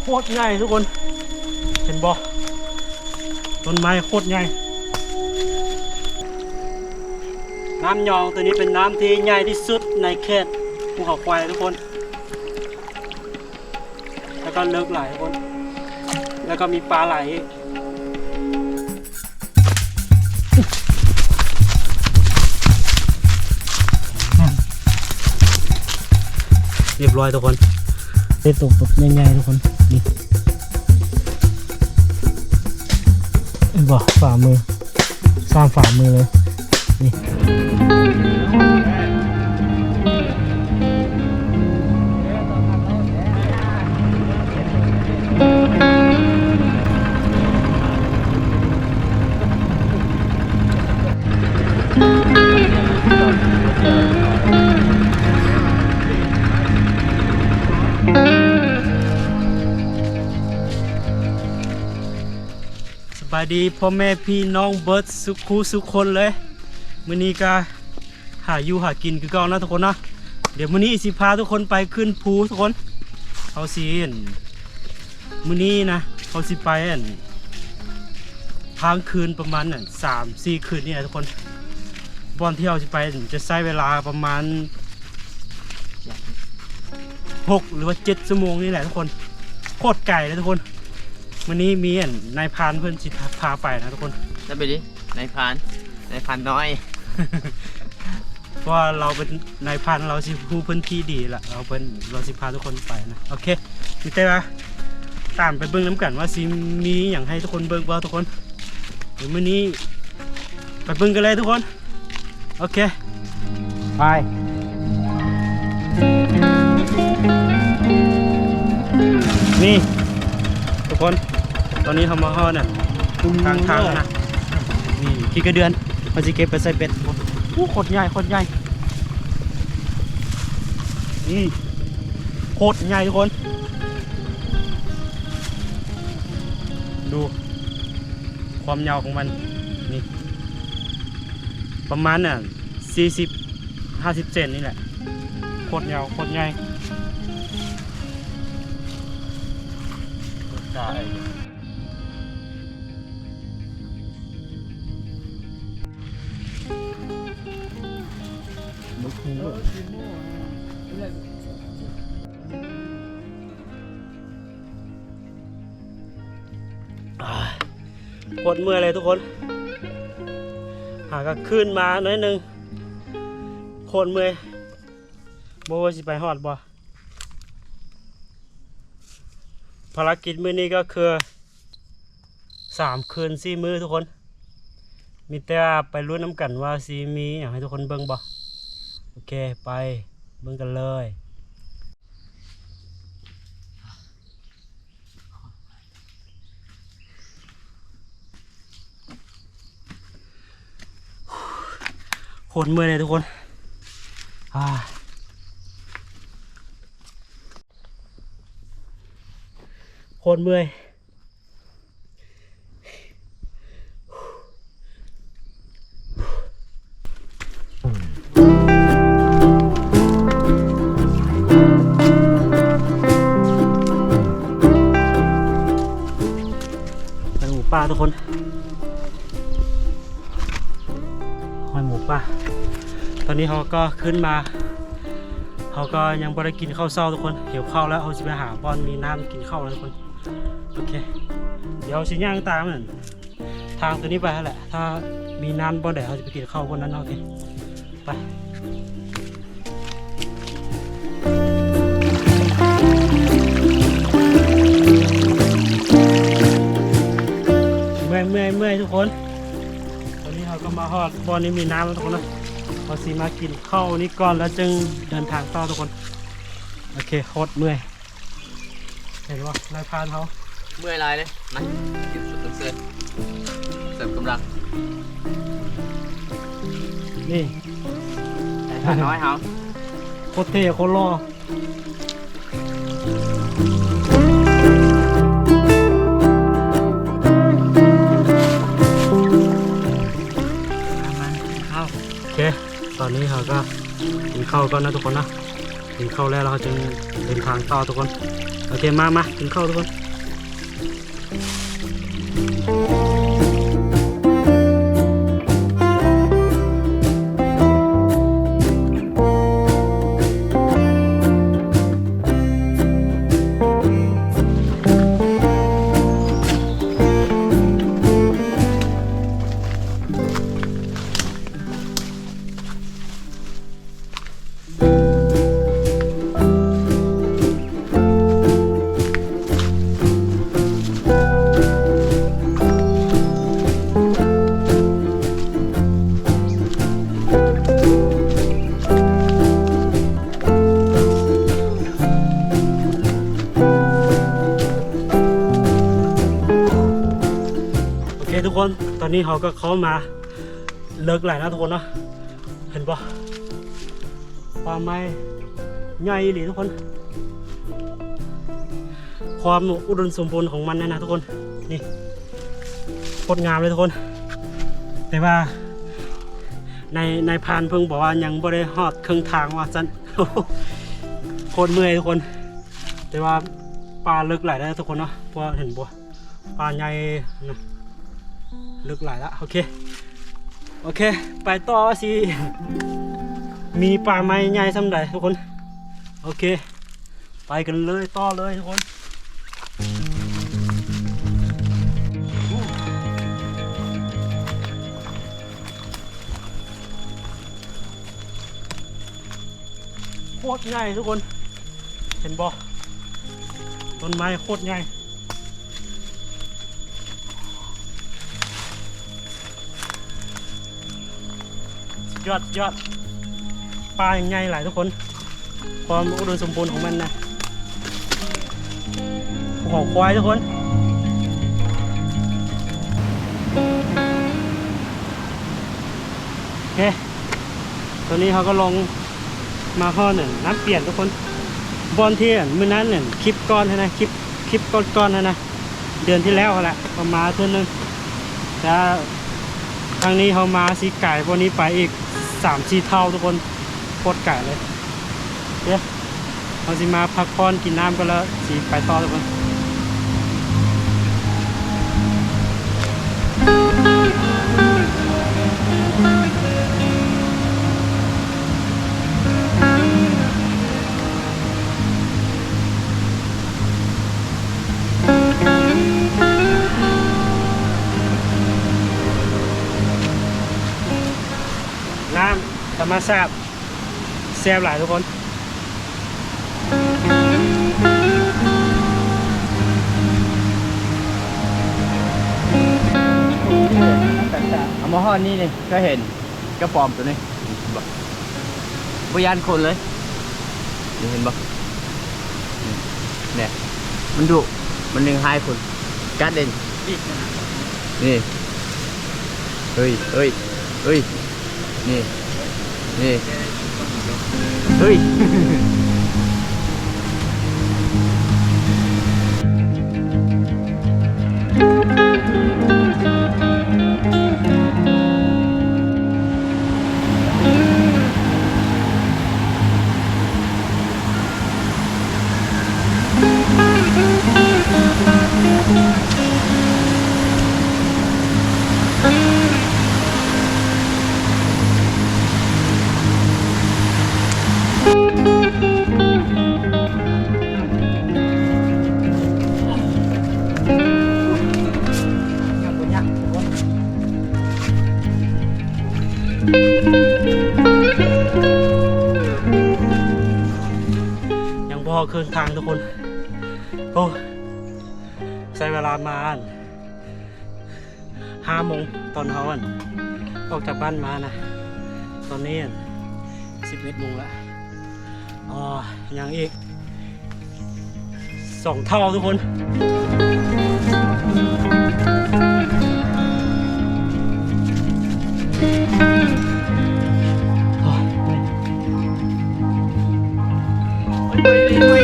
ໂຄດໃຫຍ່ທຸກຄົນ ເຫັນບໍ່? ຕົ້ນໄມ້ໂຄດໃຫຍ່. ນ້ຳຍອງຕົວນີ້ເປັນນ້ຳທີ່ໃຫຍ່ທີ່ສຸດໃນເຂດພູເຂົາຄວາຍທຸກຄົນ ແລ້ວກໍເລິກຫຼາຍທຸກຄົນ ແລ້ວກໍມີປາໄຫຼອີກ. ຮຽບຮ້ອຍທຸກຄົນ ເປັນຕົວບັກໃຫຍ່ໆທຸກຄົນ ນີ້ ເຫັນບໍ່? ຝ່າມື ຊ້ຳຝ່າມືເລີຍ ນີ້. ສະບາຍດີພໍ່ແມ່ພີ່ນ້ອງເບິດສຸຂູສຸຄົນເລີຍ. ມື້ນີ້ກະຫາຢູ່ຫາກິນຄືເກົ່ານະທຸກຄົນນະ. ດຽວມື້ນີ້ຊິພາທຸກຄົນໄປຂຶ້ນພູທຸກຄົນ. ເຮົາຊິ ມື້ນີ້ນະ ເຮົາຊິໄປ ອັນ ຄ້າງຄືນປະມານ ອັນ ສາມສີ່ຄືນນີ້ແຫຼະທຸກຄົນ. ບ່ອນທີ່ເຮົາຊິໄປ ຈະໃຊ້ເວລາປະມານ ຫົກ ຫຼືວ່າ ເຈັດຊົ່ວໂມງນີ້ແຫຼະທຸກຄົນ. ໂຄດໄກເລີຍທຸກຄົນ. ມື້ນີ້ມີ ອັນ ນາຍພານເພິ່ນຊິພາໄປນະທຸກຄົນ. ໄດ້ໄປດິ ນາຍພານ ນາຍພານນ້ອຍ. ເພາະວ່າລາວເປັນນາຍພັນ ລາວຊິຮູ້ພື້ນທີ່ດີລະ ລາວເພິ່ນ ລາວຊິພາທຸກຄົນໄປນະ. ໂອເຄ ມີແຕ່ວ່າຕາມໄປເບິ່ງນຳກັນວ່າຊິມີຫຍັງໃຫ້ທຸກຄົນເບິ່ງບໍ່ທຸກຄົນ. ດຽວມື້ນີ້ໄປເບິ່ງກັນເລີຍທຸກຄົນ. ໂອເຄ ໄປ. ນີ້ທຸກຄົນ ຕອນນີ້ເຮົາມາຮອດ ອັນ ທາງທາງແລ້ວນະ. ນີ້ຂີ້ກະເດືອນ ເຮົາຊິເກັບໄປໃສ່ເບັດ. ໂອ້ ໂຄດໃຫຍ່ ໂຄດໃຫຍ່ ນີ້ ໂຄດໃຫຍ່ທຸກຄົນ. ດູຄວາມຍາວຂອງມັນ ນີ້ ປະມານ ອັນ ສີ່ສິບ ຫ້າສິບເຊັນນີ້ແຫຼະ. ໂຄດຍາວ ໂຄດໃຫຍ່. ໂຄດເມື່ອຍເລີຍທຸກຄົນ. ຫາກະຂຶ້ນມາໜ້ອຍໜຶ່ງ ໂຄດເມື່ອຍ. ບໍ່ຮູ້ວ່າຊິໄປຮອດບໍ່. ພາລະກິດມື້ນີ້ກໍຄື ສາມຄືນສີ່ມື້ທຸກຄົນ. ມີແຕ່ວ່າໄປລຸ້ນນຳກັນວ່າຊິມີຫຍັງໃຫ້ທຸກຄົນເບິ່ງບໍ່. ໂອເຄ ໄປເບິ່ງກັນເລີຍ. ໂຄດເມື່ອຍເລີຍທຸກຄົນ ອາ ໂຄດເມື່ອຍ. ໄປໝູປ່າທຸກຄົນ ຮອດໝູປ່າ. ຕອນນີ້ເຮົາກໍຂຶ້ນມາ ເຮົາກໍຍັງບໍ່ໄດ້ກິນເຂົ້າເຊົ້າທຸກຄົນ ຫິວເຂົ້າແລ້ວ. ເຮົາຊິໄປຫາບ່ອນມີນ້ຳກິນເຂົ້າແລ້ວທຸກຄົນ. ໂອເຄ ດຽວຊິຍ່າງຕາມນັ້ນ ທາງຕົວນີ້ໄປຫັ້ນແຫຼະ ຖ້າມີນ້ຳບ່ອນໃດເຮົາຈະໄປກິນເຂົ້າບ່ອນນັ້ນເນາະ. ໂອເຄ ໄປ ເມື່ອຍໆໆ ທຸກຄົນ. ຕອນນີ້ເຮົາກໍມາຮອດບ່ອນນີ້ມີນ້ຳແລ້ວທຸກຄົນເນາະ. ເຮົາຊິມາກິນເຂົ້ານີ້ກ່ອນ ແລ້ວຈຶ່ງເດີນທາງຕໍ່ທຸກຄົນ. ໂອເຄ ໂຄດເມື່ອຍ. ເຫັນບໍ່ ນາຍພານເຮົາ ເມື່ອຍຫຼາຍເດ້. ມາ ກິນຊຸດເສີມ ເສີມກຳລັງ. ນີ້ ນາຍພານນ້ອຍເຮົາ ໂຄດເທ່ ໂຄດຫຼໍ່. ໂອເຄ ຕອນນີ້ເຮົາກໍກິນເຂົ້າກ່ອນນະທຸກຄົນນະ. ກິນເຂົ້າແລ້ວ ແລ້ວເຮົາຈຶ່ງເດີນທາງຕໍ່ທຸກຄົນ. ໂອເຄ ມາ ມາ ກິນເຂົ້າທຸກຄົນ. ໂອເຄທຸກຄົນ ຕອນນີ້ເຮົາກໍເຂົ້າມາເລິກຫຼາຍນະທຸກຄົນເນາະ. ເຫັນບໍ່? ປ່າໄມ້ໃຫຍ່ອີ່ຫຼີທຸກຄົນ. ຄວາມອຸດົມສົມບູນຂອງມັນນັ້ນນະທຸກຄົນ ນີ້ ໂຄດງາມເລີຍທຸກຄົນ. ແຕ່ວ່ານາຍ ນາຍພານເພິ່ນບອກວ່າຍັງບໍ່ໄດ້ຮອດເຄິ່ງທາງວ່າຊັ້ນ. ໂຄດເມື່ອຍທຸກຄົນ. ແຕ່ວ່າປ່າເລິກຫຼາຍເດີທຸກຄົນເນາະ. ພວກເຫັນບໍ່? ປ່າໃຫຍ່ນະ ເລິກຫຼາຍລະ. ໂອເຄ ໂອເຄ ໄປຕໍ່ວ່າຊິມີປ່າໄມ້ໃຫຍ່ສ່ຳໃດທຸກຄົນ. ໂອເຄ ໄປກັນເລີຍ ຕໍ່ເລີຍທຸກຄົນ. ໂຄດໃຫຍ່ທຸກຄົນ ເຫັນບໍ່? ຕົ້ນໄມ້ໂຄດໃຫຍ່ ສຸດຍອດ ສຸດຍອດ. ປ່າຍັງໃຫຍ່ຫຼາຍທຸກຄົນ ຄວາມອຸດົມສົມບູນຂອງມັນນະ. ພູເຂົາຄວາຍທຸກຄົນ. ໂອເຄ ຕອນນີ້ເຮົາກໍລົງມາຮອດນັ້ນ ນ້ຳປຽນທຸກຄົນ. ບ່ອນທີ່ອັນມື້ນັ້ນນັ້ນ ຄລິບກ່ອນຫັ້ນນະ ຄລິບ ຄລິບກ່ອນໆຫັ້ນນະ ເດືອນທີ່ແລ້ວຫັ້ນແຫຼະ ກໍມາເທື່ອໜຶ່ງ. ແຕ່ຄັ້ງນີ້ເຮົາມາຊິໄກກວ່ານີ້ໄປອີກສາມສີ່ເທົ່າທຸກຄົນ ໂຄດໄກເລີຍ. ໂອເຄ ເຮົາຊິມາພັກຜ່ອນກິນນ້ຳກ່ອນ ແລ້ວຊິໄປຕໍ່ທຸກຄົນ. ນ້ຳທຳມະຊາດ ແຊບຫຼາຍທຸກຄົນ. ເອົາມາຮອດນີ້ນີ້ ເຄີຍເຫັນກະປອມໂຕນີ້ ເຫັນບໍ່? ບໍ່ຢ້ານຄົນເລີຍ ນີ້ເຫັນບໍ່? ນີ້ ແນ່ ມັນດຸ ມັນຍັງຮ້າຍຄົນ ກັດເດ້ ນີ້ ເຮີ້ຍ ເຮີ້ຍ ເຮີ້ຍ ນີ້ ນີ້ ເຮີ້ຍ. ຍັງບໍ່ຮອດເຄິ່ງທາງທຸກຄົນ. ໂອ້ ໃຊ້ເວລາມາອັນ ຫ້າໂມງ ຕອນເຮົາອັນ ອອກຈາກບ້ານມານະ. ຕອນນີ້ອັນ ສິບເອັດໂມງລະ. ອໍ ຍັງອີກສອງເທົ່າທຸກຄົນ. ໂອ້ຍ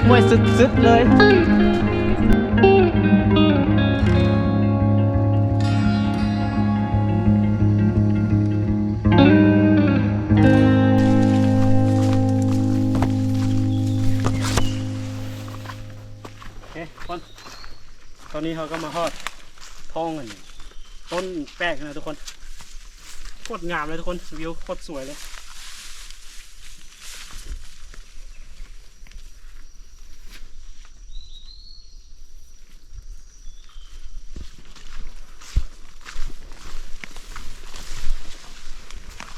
ເມື່ອຍສຸດໆເລີຍ. ນີ້ເຮົາກໍມາຮອດທ້ອງອັນຕົ້ນແປກນະທຸກຄົນ. ໂຄດງາມເລີຍທຸກຄົນ, ວິວໂຄດສວຍເລີຍ.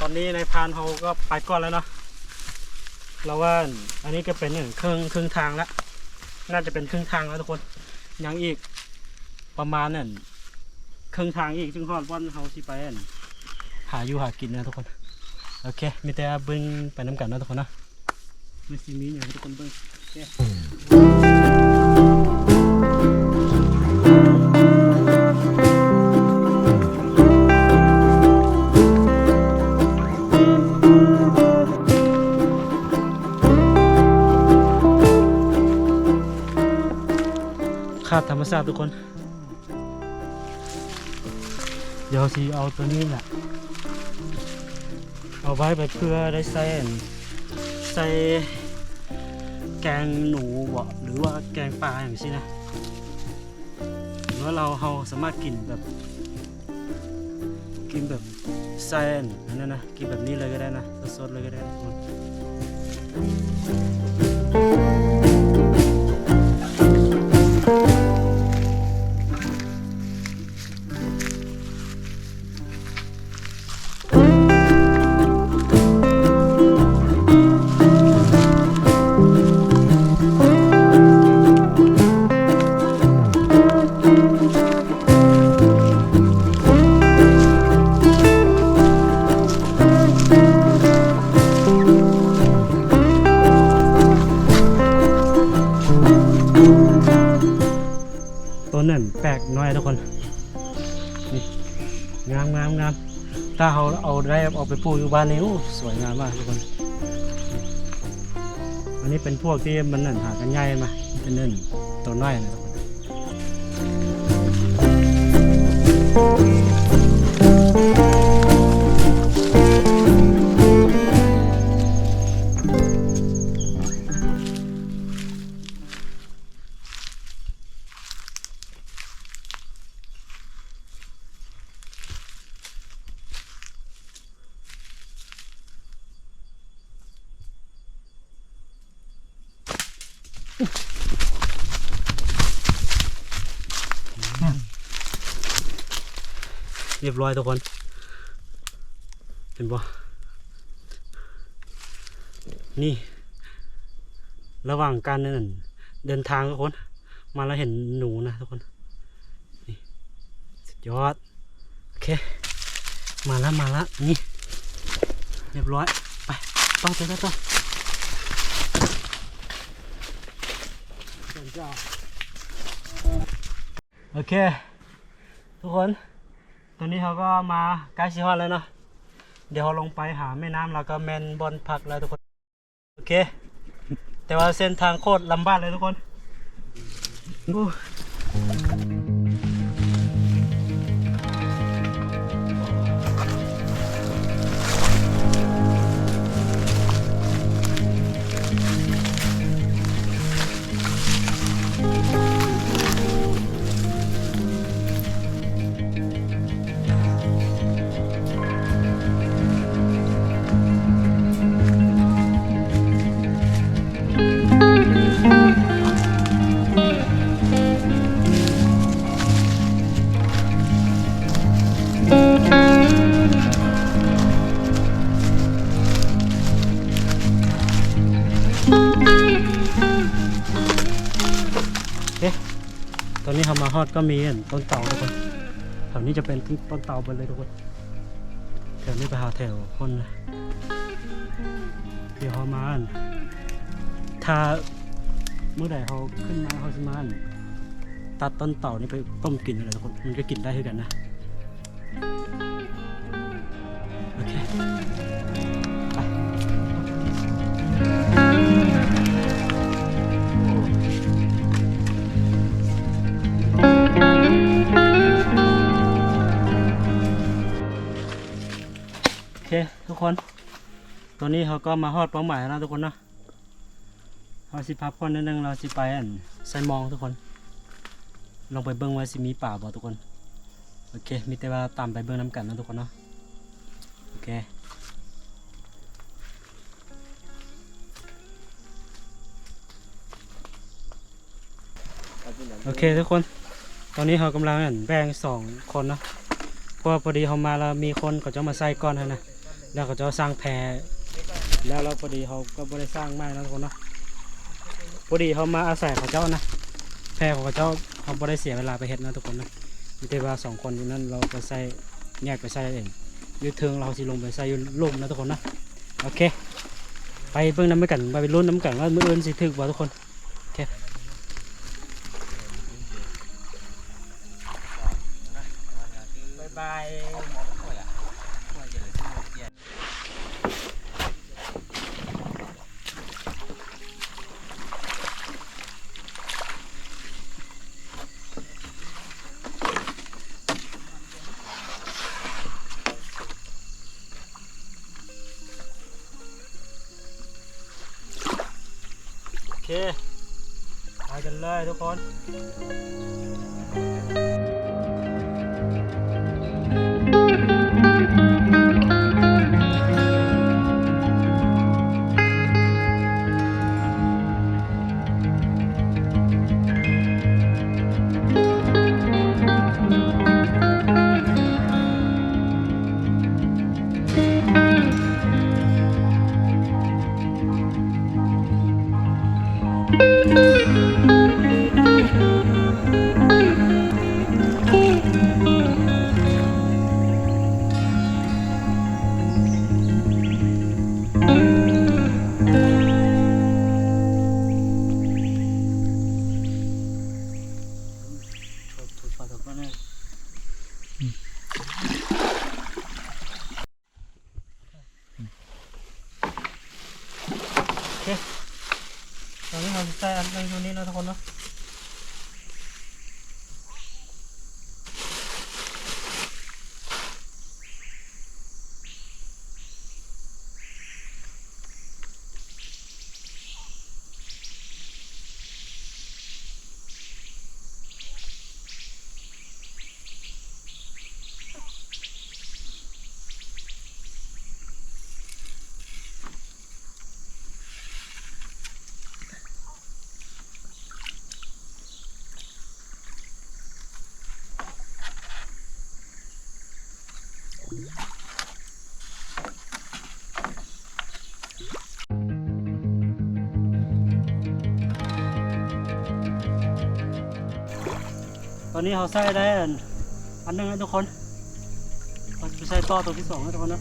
ຕອນນີ້ນາຍພານເຮົາກໍໄປກ່ອນແລ້ວເນາະ. ລາວວ່າອັນນີ້ກໍເປັນເຄິ່ງ ເຄິ່ງທາງລະ, ໜ້າຈະເປັນເຄິ່ງທາງແລ້ວທຸກຄົນ. ຍັງອີກປະມານນັ້ນ ເຄິ່ງທາງອີກ ຈຶ່ງຮອດບ່ອນເຮົາຊິໄປອັນຫາຢູ່ຫາກິນນະທຸກຄົນ. ໂອເຄ ມີແຕ່ເບິ່ງໄປນຳກັນເນາະທຸກຄົນເນາະ. ມັນຊິມີຫຍັງໃຫ້ທຸກຄົນເບິ່ງ. ໂອເຄ ຂາດທຳມະຊາດທຸກຄົນ. ດຽວຊິເອົາໂຕນີ້ແຫຼະ ເອົາໄວ້ໄປເພື່ອໄດ້ໃສ່ອັນ ໃສ່ແກງໜູບໍ ຫຼືວ່າແກງປາຫຍັງຊີ້ນະ. ຫຼືວ່າເຮົາ ເຮົາສາມາດກິນແບບ ກິນແບບໃສ່ອັນນັ້ນນະ. ກິນແບບນີ້ເລີຍກໍໄດ້ນະ ສົດໆເລີຍກໍໄດ້. ຕົ້ນນັ້ນແປກນ້ອຍທຸກຄົນ ນີ້ ງາມໆໆ. ຖ້າເຮົາເອົາໄດ້ເອົາໄປປູກຢູ່ບ້ານນີ້ ໂອ້ ສວຍງາມມາກທຸກຄົນ. ອັນນີ້ເປັນພວກທີ່ມັນນັ້ນຫາກັນຍາກມາ ເປັນນັ້ນໂຕນ້ອຍນະ. ຮຽບຮ້ອຍທຸກຄົນ ເຫັນບໍ່? ນີ້ ລະຫວ່າງການນັ້ນ ເດີນທາງທຸກຄົນ ມາແລ້ວເຫັນໜູນະທຸກຄົນ ນີ້ ສຸດຍອດ. ໂອເຄ ມາລະ ມາລະ ນີ້ ຮຽບຮ້ອຍ. ໄປ ຕໍ່ ຕໍ່ ຕໍ່ ຕໍ່. ໂອເຄ ທຸກຄົນ ຕອນນີ້ເຮົາກໍມາໃກ້ຊິຮອດແລ້ວເນາະ. ດຽວເຮົາລົງໄປຫາແມ່ນ້ຳ ແລ້ວກໍແມ່ນບ່ອນພັກແລ້ວທຸກຄົນ. ໂອເຄ ແຕ່ວ່າເສັ້ນທາງໂຄດລຳບາກເລີຍທຸກຄົນ. ໂອ້ ເອີ ຕອນນີ້ເຮົາມາຮອດກໍມີອັນຕົ້ນເຕົາທຸກຄົນ. ແຖວນີ້ຈະເປັນຕົ້ນເຕົາເບິດເລີຍທຸກຄົນ. ແຖວນີ້ໄປຫາແຖວພຸ້ນນະ. ດຽວເຮົາມາອັນ ຖ້າມື້ໃດເຮົາຂຶ້ນມາ ເຮົາຊິມາອັນ ຕັດຕົ້ນເຕົານີ້ໄປຕົ້ມກິນຢູ່ແຫຼະທຸກຄົນ. ມັນກໍກິນໄດ້ຄືກັນນະ. ໂອເຄ ໄປ ໂອເຄທຸກຄົນ ຕອນນີ້ເຮົາກໍມາຮອດເປົ້າໝາຍແລ້ວເນາະທຸກຄົນເນາະ. ເຮົາຊິພັກຜ່ອນໜ້ອຍໜຶ່ງ ແລ້ວຊິໄປອັນ ໄຊມອງທຸກຄົນ. ລອງໄປເບິ່ງວ່າຊິມີປາບໍ່ທຸກຄົນ. ໂອເຄ ມີແຕ່ວ່າຕາມໄປເບິ່ງນຳກັນເນາະທຸກຄົນເນາະ. ໂອເຄ ໂອເຄທຸກຄົນ ຕອນນີ້ເຮົາກຳລັງ ອັ່ນ ແບ່ງສອງຄົນເນາະ ເພາະວ່າພໍດີເຮົາມາແລ້ວມີຄົນເຂົາເຈົ້າມາໃຊ້ກ່ອນຫັ້ນນະ ແລ້ວເຂົາເຈົ້າສ້າງແພແລ້ວ ແລ້ວພໍດີເຮົາກໍບໍ່ໄດ້ສ້າງໃໝ່ເນາະທຸກຄົນເນາະ. ພໍດີເຮົາມາອາໄສເຂົາເຈົ້ານະ ແພຂອງເຂົາເຈົ້າ ເຮົາບໍ່ໄດ້ເສຍເວລາໄປເຮັດເນາະທຸກຄົນນະ. ມີແຕ່ວ່າສອງຄົນຢູ່ນັ້ນ ເຮົາໄປໃສ່ ແຍກໄປໃສ່ເອງ ຢູ່ເທິງ ເຮົາຊິລົງໄປໃສ່ຢູ່ລຸ່ມເນາະທຸກຄົນເນາະ. ໂອເຄ ໄປເບິ່ງນຳກັນ ໄປລຸ້ນນຳກັນວ່າມື້ອື່ນຊິຖືກບໍ່ທຸກຄົນ. ໂອເຄ ບາຍບາຍ. ໂອເຄ ໄປກັນເລີຍທຸກຄົນ. ໂອເຄ ຕອນນີ້ເຮົາຊິໃສ່ອັນໜຶ່ງຢູ່ນີ້ເນາະທຸກຄົນເນາະ. ຕອນນີ້ເຮົາໃສ່ໄດ້ອັນ ອັນໜຶ່ງແລ້ວທຸກຄົນ ເຮົາຈະໃສ່ຕໍ່ຕົວທີສອງແລ້ວທຸກຄົນເນາະ.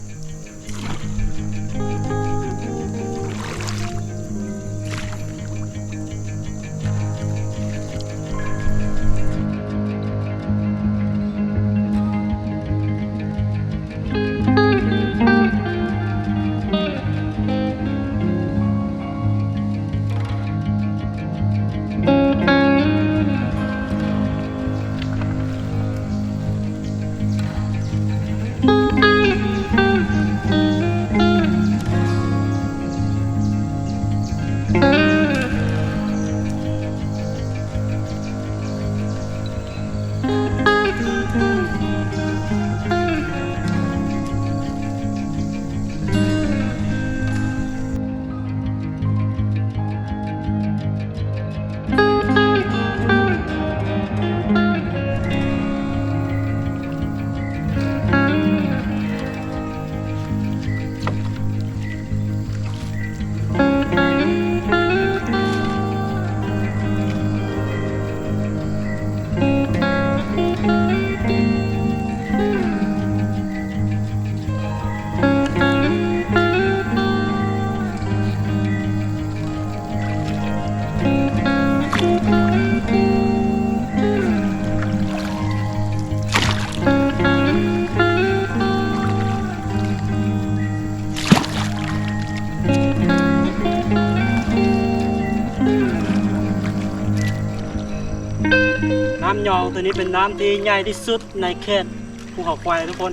ນ້ຳຍອງໂຕນີ້ເປັນນ້ຳທີ່ໃຫຍ່ທີ່ສຸດໃນເຂດພູເຂົາຄວາຍທຸກຄົນ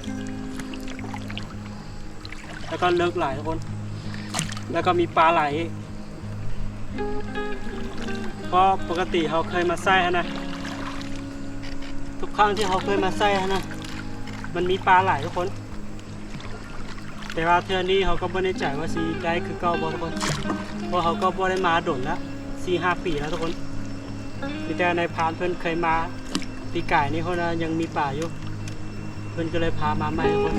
ແລ້ວກໍເລິກຫຼາຍທຸກຄົນ ແລ້ວກໍມີປາຫຼາຍອີກ ເພາະປົກກະຕິເຮົາເຄີຍມາໃຊ້ຫັ້ນນະ ທຸກຄັ້ງທີ່ເຮົາເຄີຍມາໃສ່ຫັ້ນນະ ມັນມີປາຫຼາຍທຸກຄົນ, ແຕ່ວ່າເທື່ອນີ້ເຮົາກໍບໍ່ແນ່ໃຈວ່າຊິໄດ້ຄືເກົ່າບໍ່ທຸກຄົນ, ເພາະເຮົາກໍບໍ່ໄດ້ມາດົນລະ ສີ່ຫ້າປີແລ້ວທຸກຄົນ. ມີແຕ່ນາຍພານເພິ່ນເຄີຍມາປີກາຍນີ້ພຸ້ນນະ ຍັງມີປາຢູ່. ເພິ່ນກໍເລີຍພາມາໃໝ່ທຸກຄົນ.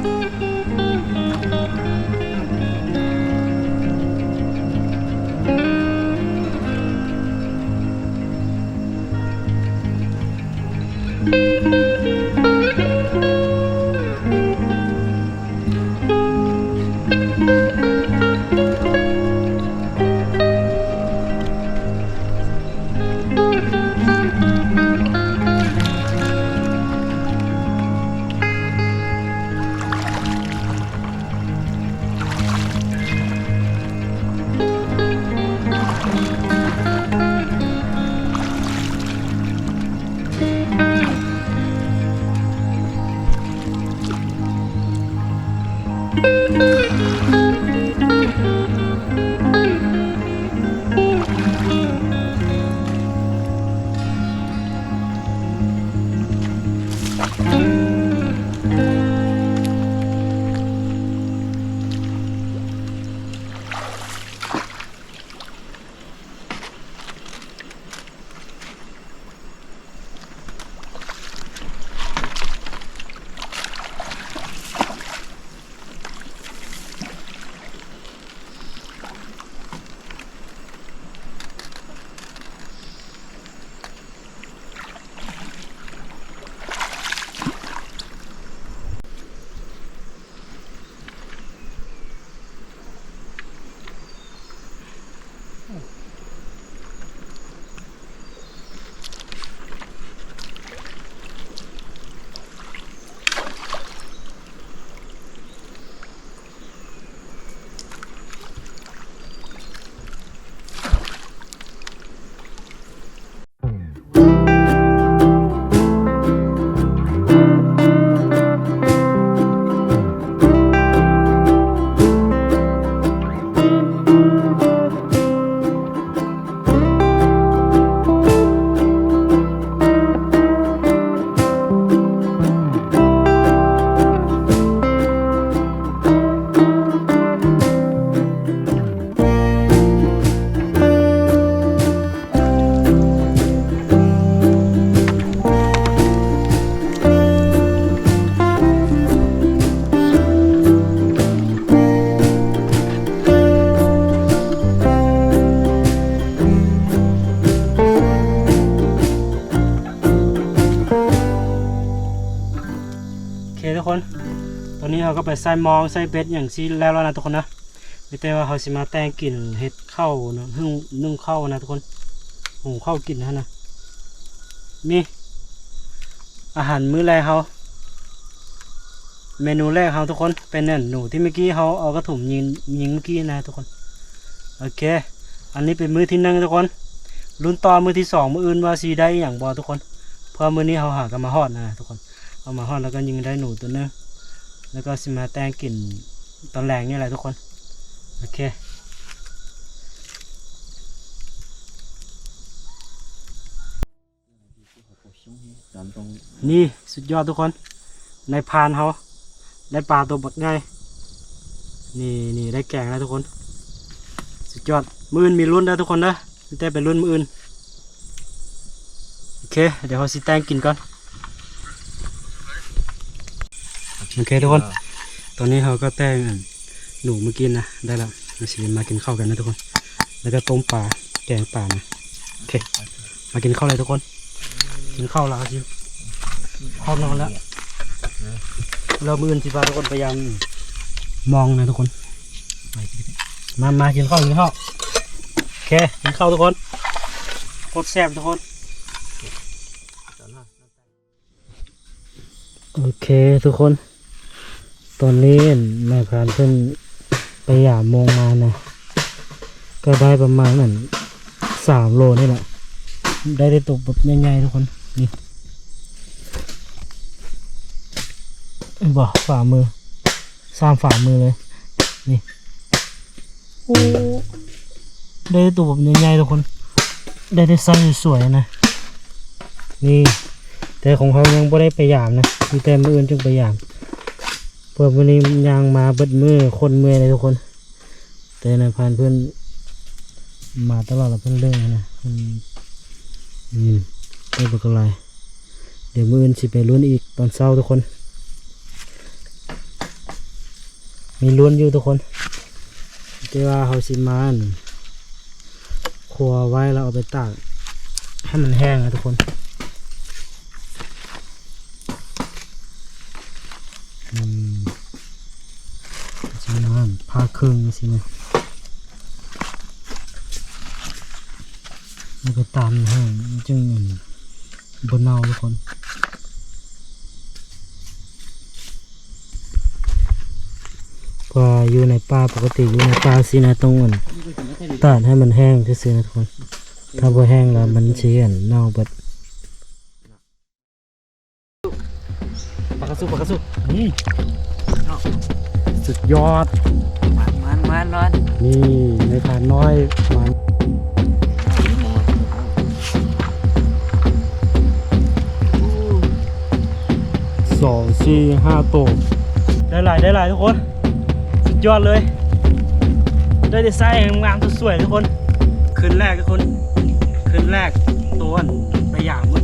ໂອເຄທຸກຄົນ, ຕອນນີ້ເຮົາກໍໄປໃສ່ມອງໃສ່ເບັດຫຍັງຊີ້ແລ້ວແລ້ວນະທຸກຄົນນະ. ມີແຕ່ວ່າເຮົາຊິມາແຕ່ງກິນເຮັດເຂົ້າເນາະ ໜຶ້ງ ໜຶ້ງເຂົ້ານະທຸກຄົນ, ຫຸງເຂົ້າກິນຫັ້ນນະ. ນີ້ອາຫານມື້ແລກເຮົາ, ເມນູແລກເຮົາທຸກຄົນ ເປັນອັນໜູທີ່ເມື່ອກີ້ເຮົາເອົາກະທຸມຍິງ ຍິງເມື່ອກີ້ນະທຸກຄົນ. ໂອເຄ ອັນນີ້ເປັນມື້ທີໜຶ່ງທຸກຄົນ, ລຸ້ນຕໍ່ມື້ທີສອງມື້ອື່ນວ່າຊິໄດ້ອີ່ຫຍັງບໍ່ທຸກຄົນ, ເພາະວ່າມື້ນີ້ເຮົາຫາກໍມາຮອດນະທຸກຄົນ. ເອົາມາຮອດແລ້ວກໍຍິງໄດ້ໜູຕົວໜຶ່ງ ແລ້ວກໍຊິມາແຕ່ງກິນຕອນແລງນີ້ແຫຼະທຸກຄົນ. ໂອເຄ ນີ້ສຸດຍອດທຸກຄົນ, ນາຍພານເຮົາໄດ້ປາຕົວບັກໃຫຍ່. ນີ້ ນີ້ໄດ້ແກງແລ້ວທຸກຄົນ, ສຸດຍອດ. ມື້ອື່ນມີລຸ້ນເດີທຸກຄົນເດີ, ມີແຕ່ໄປລຸ້ນມື້ອື່ນ. ໂອເຄ ດຽວເຮົາຊິແຕ່ງກິນກ່ອນ. ໂອເຄທຸກຄົນ, ຕອນນີ້ເຮົາກໍແຕ່ງອັນໜູມື້ກີ້ນະໄດ້ແລ້ວ. ເຮົາຊິມາກິນເຂົ້າກັນນະທຸກຄົນ, ແລ້ວກໍຕົ້ມປາ ແກງປານະ. ໂອເຄ ມາກິນເຂົ້າເລີຍທຸກຄົນ, ກິນເຂົ້າແລ້ວຊິເຂົ້ານອນແລ້ວ. ແລ້ວມື້ອື່ນຊິພາທຸກຄົນໄປຢາມມອງນະທຸກຄົນ. ມາ ມາກິນເຂົ້າ ກິນເຂົ້າ. ໂອເຄ ກິນເຂົ້າທຸກຄົນ, ໂຄດແຊບທຸກຄົນ. ໂອເຄທຸກຄົນ, ຕອນນີ້ນາຍພານເພິ່ນໄປຢາມມອງມານະ, ກໍໄດ້ປະມານອັນສາມໂລນີ້ແຫຼະ. ໄດ້ແຕ່ໂຕແບບໃຫຍ່ໆທຸກຄົນ. ນີ້ ເຫັນບໍ່? ຝ່າມື ສາມຝ່າມືເລີຍ. ນີ້ ໂອ້ ໄດ້ໂຕແບບໃຫຍ່ໆທຸກຄົນ, ໄດ້ແຕ່ໄຊສວຍໆນະ. ນີ້ ແຕ່ຂອງເຮົາຍັງບໍ່ໄດ້ໄປຢາມນະ ມີແຕ່ມື້ອື່ນຈຶ່ງໄປຢາມ ເພາະມື້ນີ້ຍ່າງມາເບິດມື້ ໂຄດເມື່ອຍເລີຍທຸກຄົນ. ແຕ່ນາຍພານເພິ່ນມາຕະຫຼອດ ແລ້ວເພິ່ນເລີກນະ ເພິ່ນ ອືມ ໄດ້ບັກຫຼາຍ. ດຽວມື້ອື່ນຊິໄປລຸ້ນອີກຕອນເຊົ້າທຸກຄົນ ມີລຸ້ນຢູ່ທຸກຄົນ ແຕ່ວ່າເຮົາຊິມາ ອັ່ນ ຄົວໄວ້ ແລ້ວເອົາໄປຕາກໃຫ້ມັນແຫ້ງນະທຸກຄົນ. ອືມ ຊິມາ ອັ່ນ ຜ່າເຄິ່ງຈັ່ງຊີ້ນະ ແລ້ວກໍຕາກໃຫ້ມັນແຫ້ງ ມັນຈຶ່ງ ອັ່ນ ບໍ່ເນົ່າທຸກຄົນ. ເພາະວ່າຢູ່ໃນປ່າ ປົກກະຕິຢູ່ໃນປ່າຊີ້ນະ ຕ້ອງ ອັ່ນ ຕາກໃຫ້ມັນແຫ້ງຊື່ໆນະທຸກຄົນ ຖ້າບໍ່ແຫ້ງແລ້ວມັນຊິ ອັ່ນ ເນົ່າເບິດ. ປາກກະສຸກ ປາກກະສຸກ ນີ້ ເນາະ ສຸດຍອດ ມານ ມານ ມານ ມານ ນີ້ ນາຍພານນ້ອຍ ມານ ສອງ ສີ່ ຫ້າ ໂຕ ໄດ້ຫຼາຍ ໄດ້ຫຼາຍທຸກຄົນ ສຸດຍອດເລີຍ ໄດ້ແຕ່ໄຊງາມໆ ສວຍໆ ທຸກຄົນ. ຄືນແລກທຸກຄົນ ຄືນແລກ ໂຕ ອັ່ນ ໄປຢາມມື້